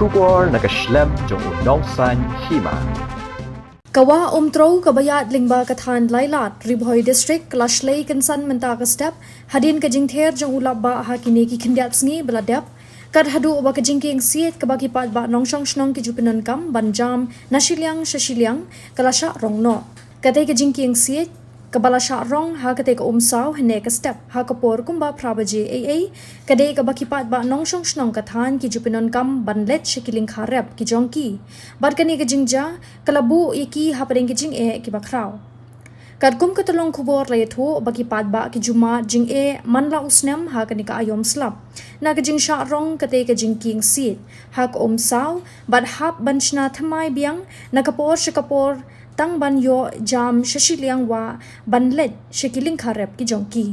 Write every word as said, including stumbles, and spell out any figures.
Khubor na ka shlem jong u nongsan hima. Ka wah Umtrew kaba ïaid lyngba ka thaiñ Lailad, Ri Bhoi District, ka la shlei kynsan mynta ka step hadien ka jingther jong u lapbah ha kine ki khyndiat sngi ba la dep, kat haduh ba ka jingkieng siej kaba ki paidbah nongshong shnong ki ju pyndonkam ban jam na shiliang sha shiliang ka la shah rong noh. Katei ka jingkieng siej kaba la shah rong ha katei ka umsaw hynne ka step ha ka por kumba phra baje eiei, ka dei kaba ki paidbah nongshong shnong ka thaiñ ki ju pyndonkam ban leit sha ki lyngkha rep ki jong ki. Bad kane ka jingjia ka la buh ïa ki hapdeng ki jingeh kiba khraw. Katkum ka tyllong khubor la ïathuh ba ki paidbah ki ju mad jingeh man la u snem ha kane ka aïom slap na ka jingshah rong katei ka jingkieng siej ha ka umsaw, bad hap ban shna thymmai biang na ka por sha ka por tang ban ïoh jam sha shiliang wah ban leit sha ki lyngkha rep ki jong ki.